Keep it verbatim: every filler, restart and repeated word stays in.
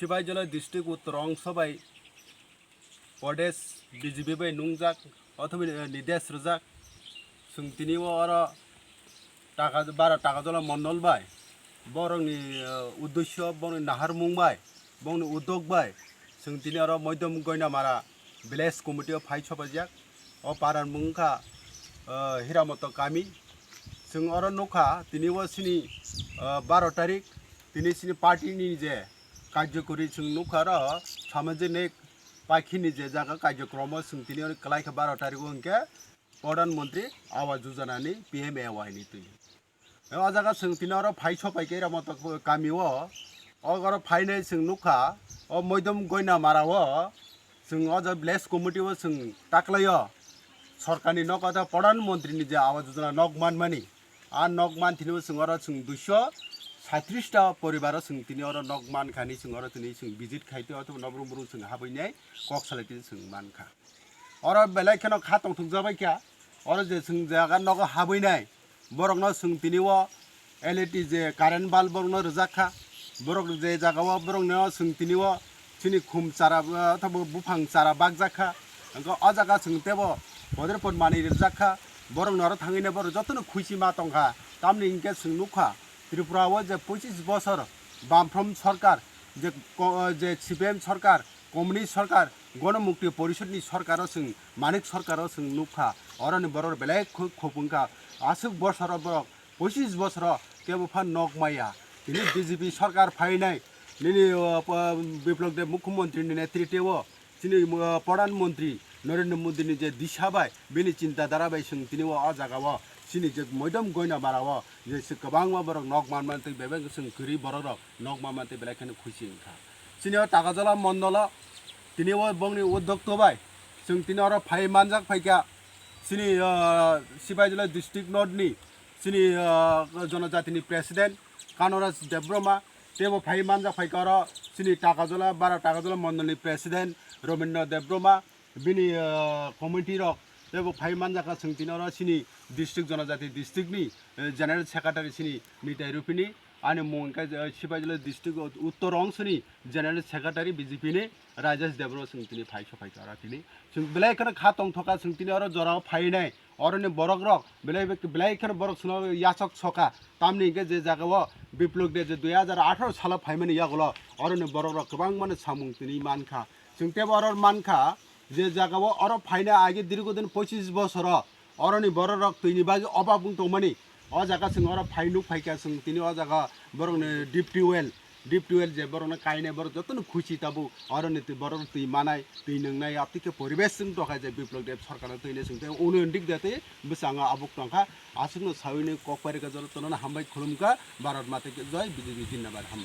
Sipaijala district Uttor ongso bai Pradesh B J P bai nungjak, othoba, eh, nidesh rwjak. Chwng tini o oro taka, bara Takajala Mondol bai, borokni, eh, uddesyo, borokni naharmung bai, borokni udok bai, chwng tini oro Moidom Goinamara village committee o phai sopaijak. O para ni mung wngkha, eh, Hiramoto kami. Chwng oro nukha tini o chini, eh, baro tarik, tini chini party ni je karjokori chwng nukha oro samajik pakhini je jaga karjokromo chwng tini oro kwlai kha baro tarik o hwnkhe Pradhan Mantri Awas Yojana ni P M A Y ni twi. O jaga chwng tini oro phai sopai khe Hiramoto kami o, o oro phainai chwng nukha o Moidom Goinamara o chwng o jaga village committee o chwng taklai o sorkar ni nok o Pradhan Mantri ni je Awas Yojana nok manmani. A nok man tini bo chwng oro chwng duiso saitris ta poribar o chwng tini oro nok man kha hinwi chwng oro tini chwng visit khai tei othoba nokbrung brung chwng habwi nai kok salai tini chwng man kha. Oro belai kheno kha tongthok jabai kha. Oro je chwng jaga nogo habwi nai borok no chwng tini o L E D je current bulb borok no rwjak kha. Borok je jaga o borok no chwng tini o chini khum chara, ah, othoba buphang chara bakjak kha. Hwnkhe o jaga chwng tebo podre pod manwi rijak kha. Borok noro thangwi nai borok jotono khuisi ma tong kha. Tamni hinkhe chwng nuk kha, Tripura o je pochis bosor Bamfront sorkar, je ko-, je C P M sorkar, Communist sorkar, Gonomukti Porishod ni sorkar o chwng, Manik sorkar o chwng nuk kha. Oroni borok belai kho-, khopung kha. Aswk bosor o borok pochis bosoro kebo phan nok maya. Tini B J P sorkar phainai, nini, o, po-, Biplab Deb mukhyamantri ni netrite o, chini, o, Pradhan Mantri Narendra Modi ni je disha bai, bini chinta dhara bai chwng tini o, o jaga o, chini je Moidom Goinamara o, je se kwbangma borok nok manmani tei bebak chwng kwrwi borok rok nok manmani tei belai kheno khusi wngkha. Chini o Takajala mondolo, tini o bongni uddokto bai, chwng tini oro phai manjak phaikha, chini, o, Sipaijala district north ni, chini, ah, jonojatini president Kanoraj Debbarma, teibo phai manjak phaikha oro chini Takajala, bara Takajala mondolni president Robindra Debbarma, bini, ah, committee rok teibo phai manjak kha chwng tini oro chini district jonojati district ni, eh, general secretary chini Nitai Rupini, ani mung khe, eh, Sipaijala district Uttor ongsoni general secretary B J P ni Rajesh Debbarma chwng tini phai sokhaikha oro tini. Chwng belai kheno kha tongthokha chwng tini oro jorao phainai. Oroni borok rok belai, belai kheno borok chwngno yachok soka. Tamni hinkhe je jaga o Biplab Deb je dui hajar atharo salo phaimani yagulo oroni borok rok kwbangmano samung tini mankha. Chwng teibo oro mankha je jaga o oro phaina age dirgo din pochis bosoro oroni borok rok twini bagwi obab wng tongmani. O jaga chwng oro phai nuk phaikha chwng tini o jaga borokni deep tubewell, deep tubewell je borokno kainai borok jotono khusi tabuk oroni twi borok twi manai twi nwngnai aptwi khe poribesh chwng tongkha je Biplab Deb sorkarno twini chwng tei unnoyon dik de tei bwskango abuk tongkha. Aswkno saui nwi kok pairikha jotono hambai khulumkha. Bharat Mata ki jai, B J P jindabad, hambai.